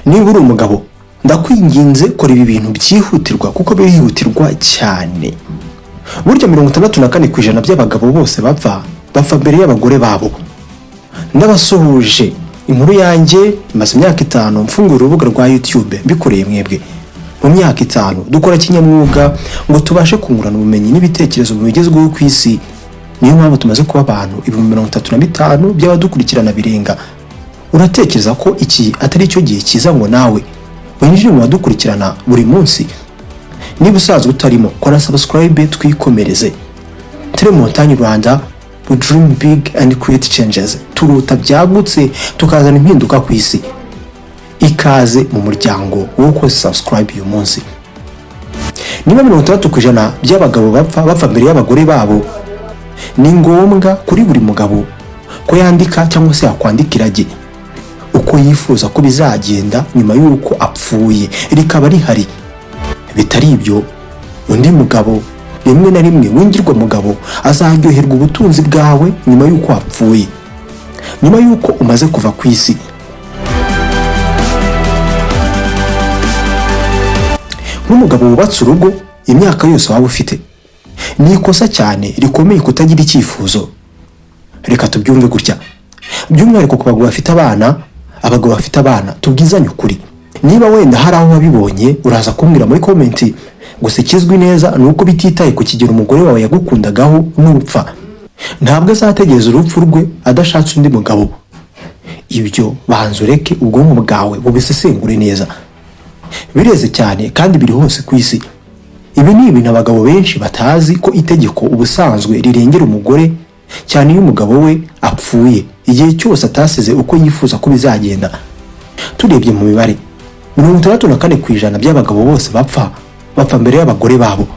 Niba uri umugabo, ndakwinginze, kora ibi bintu byihutirwa, kuko birihutirwa cyane. Burya 64% by'abagabo bose bapfa, bapfa mbere y'abagore babo. Ndabasuhuje. Inkuru yanjye imaze imyaka 5 mfungura urubuga rwa YouTube mbikoreye mwebwe. Mu myaka 5 dukora kinyamwuga ngo tubashe kungurana ubumenyi n'ibitekerezo mu bigezweho ku isi. Niyo mpamvu tumaze kuba abantu 35,000 by'abadukurikirana birenga. Uratekereza ko iki atari cyo gihe cyiza ngo nawe winjire mu badukurikirana buri munsi? Niba usanzwe utarimo, kora subscribe twikomereze. Tele Montagne Rwanda, we dream big and create changes. Turuta byagutse tukazana impinduka ku isi. Ikaze mu muryango wo gukora subscribe uyu munsi. Niba 60% by'abagabo bapfa, bapfa mbere y'abagore babo, ni ngombwa kuri buri mugabo ko yandika cyangwa se yakwandika irage uko yifuza ko bizagenda nyuma y'uko apfuye, rikaba rihari. Bitari ibyo, undi mugabo, rimwe na rimwe wingirwa mugabo, azaryoherwa ubutunzi bwawe nyuma y'uko wapfuye, nyuma y'uko umaze kuva ku isi. Nk'umugabo wubatse urugo, imyaka yose waba ufite, ni ikosa cyane rikomeye kutagira icyifuzo. Reka tubyumve gutya, by'umwihariko ku bagabo bafite abana. Abagabo bafite abana, tubwizanye ukuri, niba wenda hari aho wabibonye uraza kumbwira muri comment. Gusa ikizwi neza ni uko bititaye ku kigero umugore wawe yagukundagaho, nupfa ntabwo azategereza urupfu rwe adashatse undi mugabo. Ibyo banza ureke ubwonko bwawe bubisesengure neza. Bireze cyane kandi biri hose ku isi. Ibi ni ibintu abagabo benshi batazi, ko itegeko ubusanzwe rirengera umugore cyane iyo umugabo we apfuye, igihe cyose atasize uko yifuza ko bizagenda. Turebye mu mibare, 64% by'abagabo bose bapfa, bapfa mbere y'abagore babo.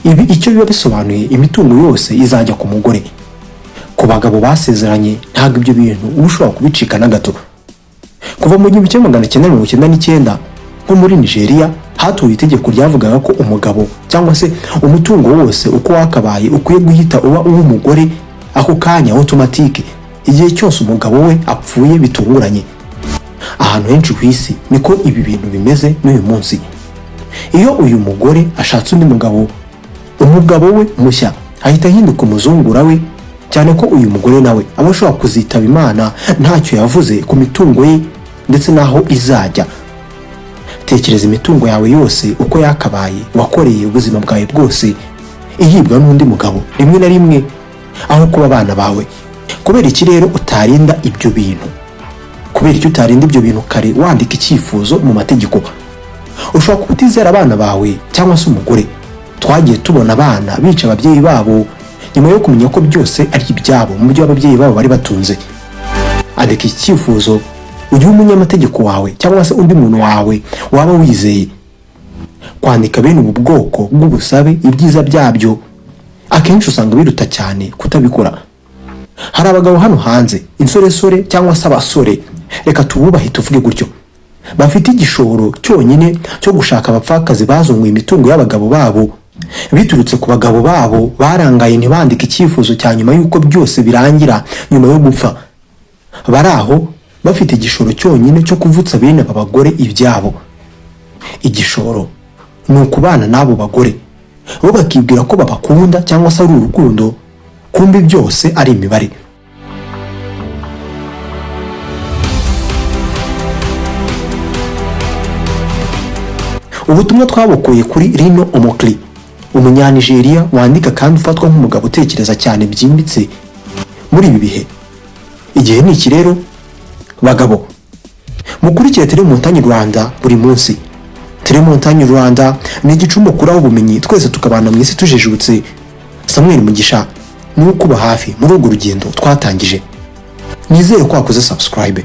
Ibi icyo biba bisobanuye, imitungo yose izajya ku mugore. Ku bagabo basezeranye, ntabwo ibyo bintu uba ushobora kubicika na gato. Kuva mu 1999, nko muri Nigeria, hatowe itegeko ryavugaga ko umugabo cyangwa se umutungo wose uko wakabaye ukwiye guhita uba uw'umugore ako kanya, automatique, igihe cyose umugabo we apfuye bitunguranye. Ahantu henshi ku isi niko ibi bintu bimeze n'uyu munsi. Iyo uyu mugore ashatse undi mugabo, umugabo we mushya ahita ahinduka umuzungura we, cyane ko uyu mugore nawe aba ashobora kuzitaba Imana ntacyo yavuze ku mitungo ye ndetse n'aho izajya. Tekereza imitungo yawe yose uko yakabaye, wakoreye ubuzima bwawe bwose, ihibwa n'undi mugabo rimwe na rimwe aho kuba abana bawe. Kubera iki rero utarinda ibyo bintu? Kubera icyo utarinda ibyo bintu kare, wandika icyifuzo mu mategeko? Ushobora kuba utizera abana bawe cyangwa se umugore. Twagiye tubona abana bica ababyeyi babo nyuma yo kumenya ko byose ari ibyabo mu byo ababyeyi babo bari batunze. Andika iki cyifuzo, ujye umunyamategeko wawe cyangwa se undi muntu wawe waba wizeye. Kwandika bene ubu bwoko bw'ubusabe, ibyiza byabyo akenshi usanga biruta cyane kutabikora. Hari abagabo hano hanze, insoresore cyangwa se abasore, reka tububahe tuvuge gutyo, bafite igishoro cyonyine cyo gushaka abapfakazi bazunguye imitungo y'abagabo babo, biturutse ku bagabo babo barangaye ntibandike icyifuzo cya nyuma y'uko byose birangira nyuma yo gupfa. Bari aho bafite igishoro cyonyine cyo kuvutsa bene aba bagore ibyabo. Igishoro ni ukubana n'abo bagore, bo bakibwira ko babakunda cyangwa se ari urukundo, kumbi byose ari imibare. Ubutumwa twabukuye kuri Rino Omokri, umunyanigeriya wandika kandi ufatwa nk'umugabo utekereza cyane byimbitse muri ibi bihe. Igihe ni iki rero, bagabo, mukurikire Tele Montagne Rwanda buri munsi. Tele Montagne Rwanda ni igicumbi ukuraho ubumenyi, twese tukabana mu isi tujijutse. Samuel Mugisha ni ukuba hafi muri urwo rugendo twatangije. Nizere ko wakoze subscribe.